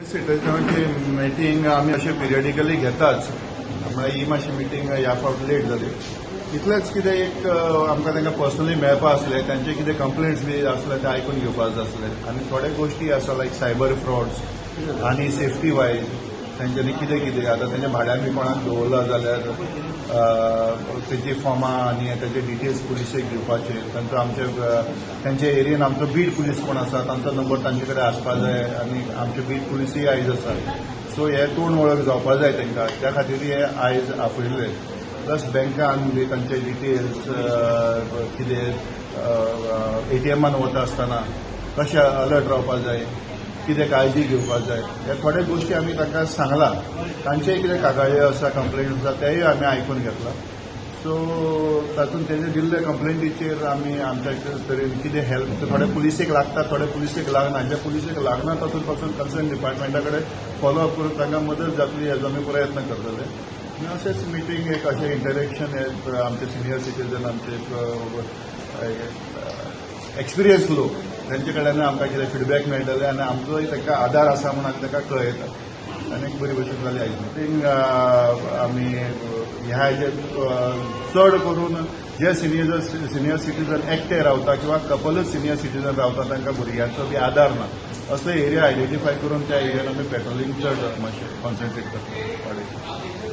सिटीजनाची meeting आमी अशें periodically घेताच. म्हळ्यार ही मातशी मिटींग ह्या फावट लेट जाली. इतलेंच कितें एक आमकां तांकां पर्सनली मेळपा आसलें, तांचे कितें कंप्लेंट्स बी आसले ते आयकून घेवपाक जाय आसले आनी थोडे गोश्टी आसा लायक सायबर फ्रॉड्स आनी सेफ्टी वायज तेंच्यांनी कितें कितें आतां तेंच्या भाड्यान बी कोणाक दवरला जाल्यार तेजी फॉर्मां आनी तेजे डिटेल्स पुलिसेक दिवपाचे, तांचो आमचे तेंच्या एरियेन आमचो बीट पुलीस कोण आसा तांचो नंबर तांचे कडेन आसपा जाय आनी आमचे बीट पुलिसूय आयज आसा. सो हे तोंड वळख जावपा जाय तांकां, त्या खातीर हे आयज आपयल्ले. प्लस बँकान बी तांचे डिटेल्स कितें, एटीएमान वता आसतना कशें अलर्ट रावपा जाय, कितें काळजी घेवपाक जाय, ह्या थोड्यो गोश्टी आमी तांकां सांगलां. तांचेय कितें कागाळी आसा, कंप्लेन आसा, तेय आमी आयकून घेतला. सो तातूंत तेजे दिल्ले कंप्लेंटीचेर आमी आमच्या तरेन कितें हेल्प, थोडे पुलिसेक लागता, थोडे पुलिसेक लागना. जे पुलिसेक लागना तातूंत पासून कन्सर्न डिपार्टमेंटा कडेन फॉलो अप करून तांकां मदत जातली हेजो आमी प्रयत्न करतले. आनी अशेंच मिटींग एक अशें इंटरेक्शन हे आमचे सिनियर सिटीजन, आमचे एक्सपिरियन्स लोक, तांचे कडल्यान आमकां कितें फिडबॅक मेळटले आनी आमचोय तांकां आदार आसा म्हूण आमी तांकां कळयता. आनी एक बरी भशेन जाली आयज मिटींग. आमी ह्या हेजेर चड करून जे सिनियर सिटीजन एकटे रावता किंवा कपलच सिनियर सिटीजन रावता, तांकां भुरग्यांचो बी आदार ना, असले एरिया आयडेंटिफाय करून त्या एरियान आमी पेट्रोलिंग चड मातशें कॉन्सन्ट्रेट करता वाडयता.